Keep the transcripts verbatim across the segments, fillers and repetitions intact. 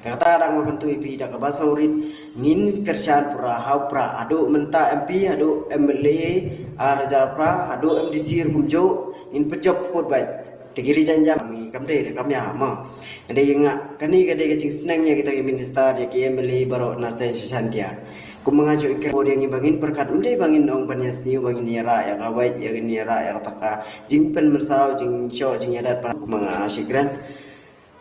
Te kata dang ba kyntu ïa phi da kaba sngewrit, ngin kyrshan pura ha u Prah, haduh mynta M P, haduh M L A ar hajar phra, haduh M D C ruh kumjuh, ngin pynjop put bad. Te ki ri jan jam ngi kam dei da kam ïa ma. Ka dei nga kane ka dei ka jingsneng ïa kita ki minister ïa ki M L A baroh na state sha Shantia. Kum nga shu ikra ïa ngi ba ngin pyrkhat, ym dei ba ngin ong ban ïa sniew ba ngin ïa rah ïa ka wait ïa ngin ïa rah ïa kata ka jingpynmynsaw jingshoh jingïadat para kum nga shikren.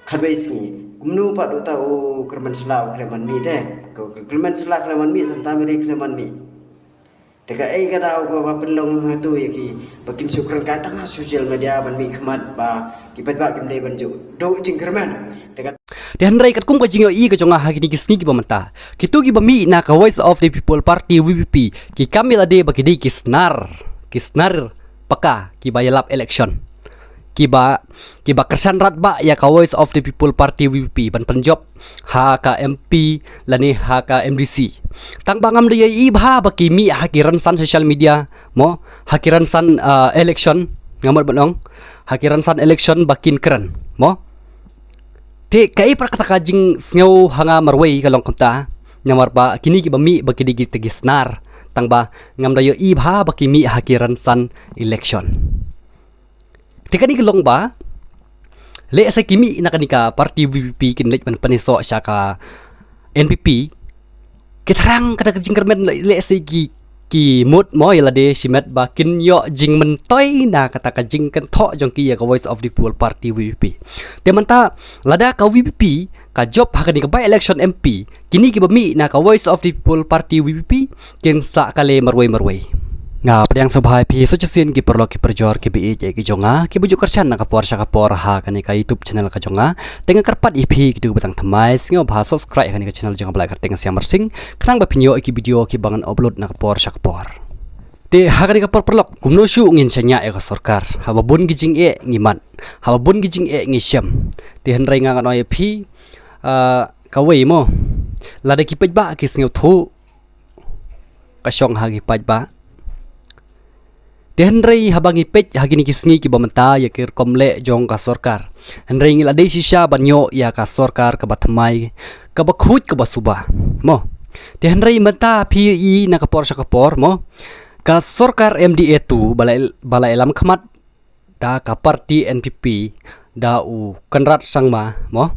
Khatwei sngi kumno pat uta u kyrmen sla u kyrmen mih te. Ko kyrmen sla kyrmen mih santa meri kyrmen mih. Te kaei ka daw ba pynlong hatu ïa ki ba kin shu kren kai tang ha social media ban mih khmat ba ki paidbah kim dei ban ju duh jingkyrmen. Te ka Te hynrei katkum ka jingïohi ka jong nga ha kine ki sngi kiba mynta, kito kiba mih na ka Voice of the People Party V P P ki kam ïa lade ba ki dei ki snar, ki snar paka kiba ïalap election, kiba, kiba kyrshan rat ba ïa ka Voice of the People Party V P P ban pynjop ha ka M P lane ha ka M D C. Tang ba ngam da ïohi bha ba ki mih ha ki rynsan social media mo, ha ki rynsan, ah, election, nga mut ban ong, ha ki rynsan election ba kin kren mo. Te kaei pat kata ka jingsngew ha nga marwei ka long kumta, namar ba kine kiba mih ba ki dei kita ki snar, tang ba ngam da ïohi bha ba ki mih ha ki rynsan election. Te kane ka long ba lehse ki mih na kane ka party V P P kin leit ban pynïasoh sha ka N P P. Ki thrang kata ka jingkyrmen le-, lehse ki, ki mut mo ïa lade shimet ba kin ïoh jingmyntoi na kata ka jingkynthoh jong ki ïa ka Voice of the People Party V P P. Te mynta lada ka V P P ka jop ha kane ka by election M P, kine kiba mih na ka Voice of the People Party V P P kin sah kale marwei marwei. Nga pdiang sngewbha ïa phi sa shisien ki paralok ki parajor kiba ïeit ki jong nga kiba ju kyrshan na ka por sha ka por ha kane ka YouTube channel ka jong nga. Te nga kyrpad ïa phi kito kiba tang thymmai sngewbha subscribe ha kane ka channel jong nga ba la kyrteng Siam Marsing, khnang ba phin ïoh ïa ki video kiba ngan upload na ka por sha ka por. Te ha kane ka por paralok kumno shuh ngin shaniah ïa ka sorkar haba bun ki jingeh ngi mad, haba bun ki jingeh ngi shem. Te hynrei nga ngan ong ïa phi, ah, kawei mo, lada ki paidbah ki sngewthuh ka shong ha ki paidbah. Te hynrei haba ngi peit ha kine ki sngi kiba mynta ïa ki rukom leh jong ka sorkar, hynrei ngi la dei shisha ban ïoh ïa ka sorkar kaba thymmai, kaba khuid kaba suba mo. Te hynrei mynta phi ïohi na ka por sha ka por mo, ka sorkar M D A two ba la, ba la ïalam khmat da ka party N P P da u Conrad Sangma mo,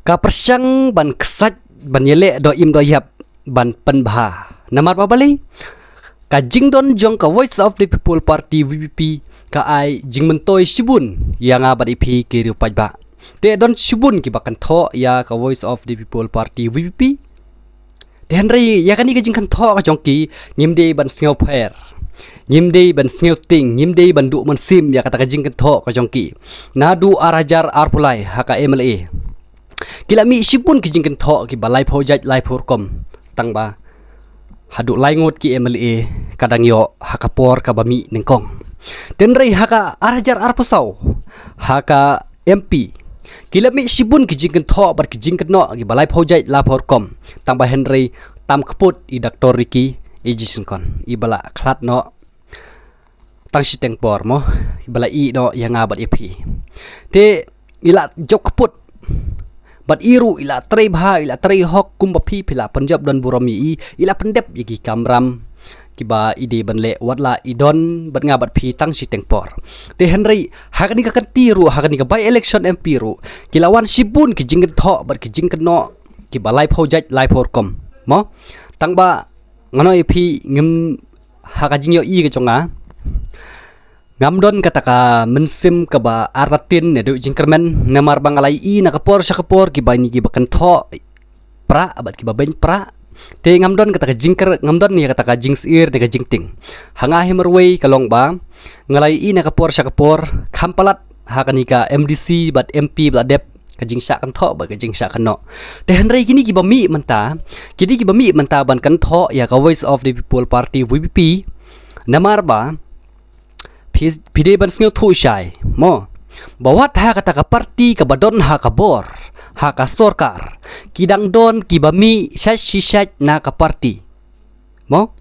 ka pyrshang ban ksait ban ïaleh doh im doh ïap ban pynbha. Namar ba balei? Ka jingdon jong ka Voice of the People Party V P P ka ai jingmyntoi shibun ïa nga bad ïa phi ki riew paidbah. Te don shibun kiba kynthoh ïa ka Voice of the People Party V P P. Te hynrei ïa kane ka jingkynthoh ka jong ki ngim dei ban sngewpher, ngim dei ban sngewtieng, ngim dei ban duh mynsiem ïa kata ka jingkynthoh ka jong ki. Naduh ar hajar arphew lai ha ka M L A ki la mih shibun ki jingkynthoh kiba laiphew jait laiphew rukom, tang ba haduh lai ngut ki M L A ka dang ïoh ha ka por kaba mih nyngkong. Te hynrei ha ka ar hajar arphew saw ha ka M P ki la mih shibun ki jingkynthoh bad ki jingkynnoh kiba laiphew jait laiphew rukom, tang ba hynrei tam kput i Doctor Ricky A J Syngkon iba la khlad noh tang shiteng por mo, iba la ïeh noh ïa nga bad ïa phi. Te i la jop kput bad i ruh i la trei bha, i la trei hok kumba phi phi la pynjop don burom ïa i, i la pyndep ïa ki kamram kiba i dei ban leh wat la i don bad nga bad phi tang shiteng por. Te hynrei ha kane ka kynti ruh, ha kane ka by election M P ruh ki la wan shibun ki jingkynthoh bad ki jingkynnoh kiba laiphew jait laiphew rukom mo. Tang ba ngan ong ïa phi ngim, ha ka jingïohi ka jong nga ngam don kata ka mynsiem kaba artatien ne duh jingkyrmen, namar ba nga la ïohi na ka por sha ka por kiba ïa kiba kynthoh prah bad kiba beiñ prah. Te ngam don kata ka jingkyr, ngam don ïa kata ka jingsyier ne ka jingtieng. Ha nga hi marwei ka long ba nga la ïohi na ka por sha ka por kham palat ha kane ka M D C bad M P ba la dep ka jingshah kynthoh bad ka jingshah kynnoh. Te hynrei kine kiba mih mynta, kine kiba mih mynta ban kynthoh ïa ka Voice of the People Party V P P, namar ba phi, phi dei ban sngewthuh shai mo, ba wat ha kata ka party kaba don ha ka bor, ha ka sorkar, ki dang don kiba mih shait shi shait na ka party mo.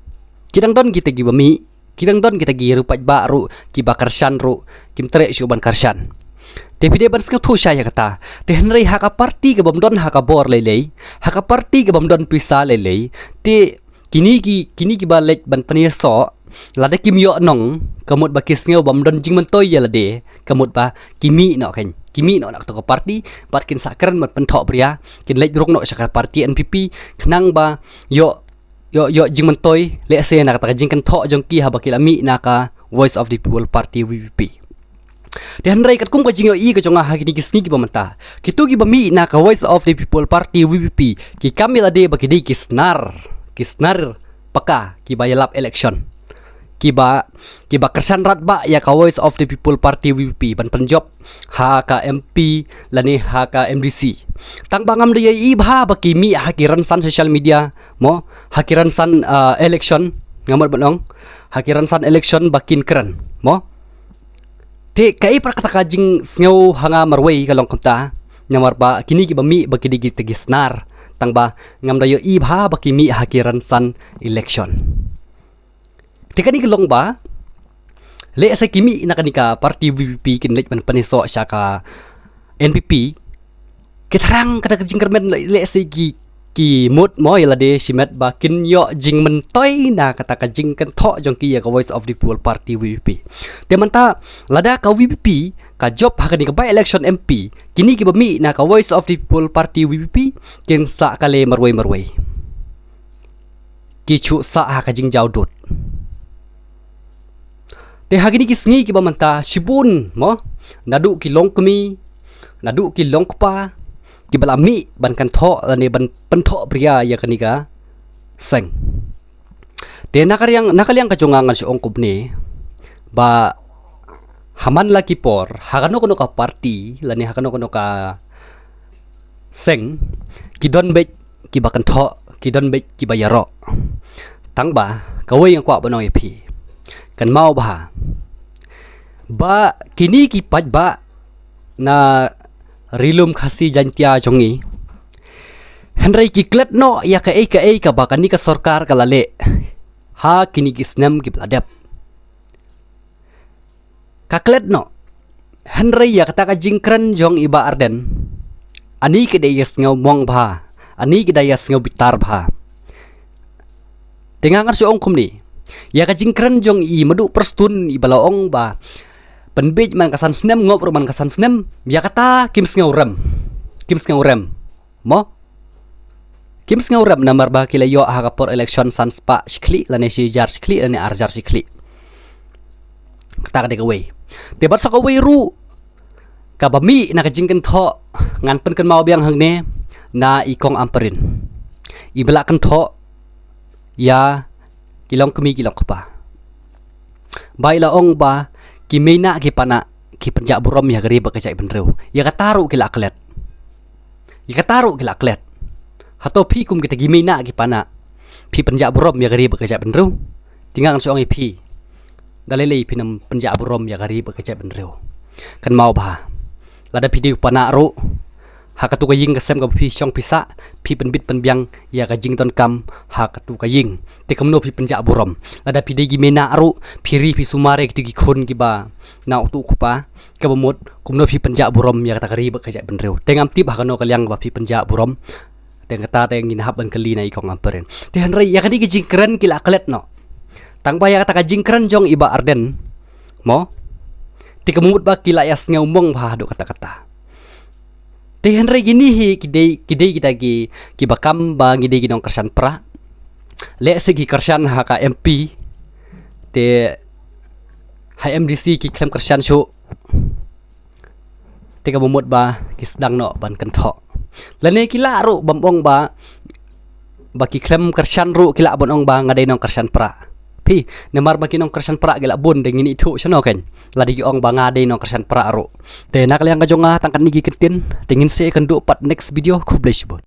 Ki dang don kita kiba mih, ki dang don kita ki riew paidbah ruh kiba kyrshan ruh kim treh shuh ban kyrshan. Te phi dei ban sngewthuh shai ïa kata. Te hynrei ha ka party ka bym don ha ka bor lei lei, ha ka party ka bym don pisa lei lei, te kine ki, kine kiba leit ban pynïasoh, lada kim ïoh nong, ka mut ba ki sngew bym don jingmyntoi ïa lade, ka mut ba ki mih noh, kan, ki mih noh na kato ka party, bad kin sa kren ban pynthoh bria, kin leit rung noh sha ka party N P P, khnang ba ïoh, ïoh, ïoh jingmyntoi, lehse na kata ka jingkynthoh jong ki haba ki la mih na ka Voice of the People Party, V P P. Te hynrei katkum ka jingïohi ka jong nga ha kine ki sngi kiba mynta, kito kiba mih na ka Voice of the People Party, V P P, ki kam ïa lade ba ki dei ki snar, ki snar paka kiba ïalap election, kiba, kiba kyrshan rat ba ïa ka Voice of the People Party, V P P, ban pynjop ha ka M P lane ha ka M D C. Tang ba ngam da ïohi bha ba ki mih ha ki rynsan social media, mo, ha ki rynsan, ah, election, nga mut ban ong, ha ki rynsan election ba kin kren, mo. Te kaei pat kata ka jingsngew ha nga marwei ka long kumta, namar ba kine kiba mih ba ki dei kita ki snar, tang ba ngam da ïohi bha ba ki mih ha ki rynsan election. Te kane ka long ba, lehse ki mih na kane ka party V P P kin leit ban pynïasoh sha ka N P P, ki thrang kata ka jingkyrmen, lehse ki, ki mut mo ïa lade shimet ba kin ïoh jingmyntoi na kata ka jingkynthoh jong ki ïa ka Voice of the People Party, V P P. Te mynta lada ka V P P ka jop ha kane ka by election M P, kine kiba mih na ka Voice of the People Party, V P P, kin sah kale marwei marwei. Ki shu sah ha ka jingjaw dud. Te ha kine ki sngi kiba mynta shibun mo, naduh ki longkmie, naduh ki longkpa, kiba la mih ban kynthoh lane ban pynthoh bria ïa kane ka seng. Te na ka liang, na ka liang ka jong nga ngan shu ong kumne, ba ha man la ki por, ha kano kano ka party lane ha kano kano ka seng, ki don beit kiba kynthoh, ki don beit kiba ïaroh. Tang ba kawei nga kwah ban ong ïa phi, kynmaw bha ba kine ki paidbah na Ri Lum Khasi Jaiñtia jong ngi, hynrei ki klet noh ïa kaei kaei kaba kane ka sorkar ka la leh ha kine ki snem kiba la dep. Ka klet noh. Hynrei ïa kata ka jingkren jong i Bah Ardent, ani ki da ïasngew mong bha, ani ki da ïasngew bitar bha. Te nga ngan shu ong kumne, ïa ka jingkren jong i Maduh Prestone iba la ong ba pynbiej man ka san snem, ngop ruh man ka san snem, ïa kata kim sngew rem. Kim sngew rem. Mo? Kim sngew rem namar ba ki la ïoh ha ka por election san spah shi khlieh lane shi hajar shi khlieh lane ar hajar shi khlieh. Kata ka dei kawei. Te bad sa kawei ruh kaba mih na ka jingkynthoh, ngan pynkynmaw biang hangne, na i Kong Ampareen, iba la kynthoh ïa ki longkmie ki longkpa. Ba i la ong ba ki mei nah ki pa nah ki pynjah burom ïa ka ri bad ka jaitbynriew. Ïa kata ruh ki la klet. Ïa kata ruh ki la klet. Hato phi kum kita ki mei nah ki pa nah, phi pynjah burom ïa ka ri bad ka jaitbynriew? Te nga ngan shu ong ïa phi, da lei lei phin ym pynjah burom ïa ka ri bad ka jaitbynriew. Kynmaw bha. Lada phi dei u pa nah ruh, ha katu ka ïing ka sem kaba phi shong phi sah, phi pynbit pynbiang ïa ka jingdonkam ha katu ka ïing. Te kumno phi pynjah burom? Lada phi dei ki mei nah ruh, phi ri phi sumar ïa kitu ki khun kiba na utu u kpa, kaba mut kumno phi pynjah burom ïa kata ka ri bad ka jaitbynriew? Te ngam tip ha kano ka liang ba phi pynjah burom. Te kata te ngin hap ban kylli na i Kong Ampareen. Te hynrei ïa kane ka jingkren ki la klet noh. Tang ba ïa kata ka jingkren jong i Bah Ardent, mo, te ka mut ba ki la ïasngew mong bha haduh katta katta. Te hynrei kine hi ki dei, ki dei kita ki, kiba kam ba ngi dei ki nongkyrshan pra. Lehse ki kyrshan ha ka M P, te ha M D C ki khlem kyrshan shuh. Te kaba mut ba ki sdang noh ban kynthoh. Lane ki lah ruh ban ong ba, ba ki khlem kyrshan ruh ki lah ban ong ba nga dei nongkyrshan pra. Phi, namar ba ki nongkyrshan pra ki lah bun, te ngin ithuh shano kein lada ki ong ba nga dei nongkyrshan pra ruh. Te na ka liang ka jong nga tang katne ki kyntien, te ngin sa ïakynduh pat next video. Khublei shibun.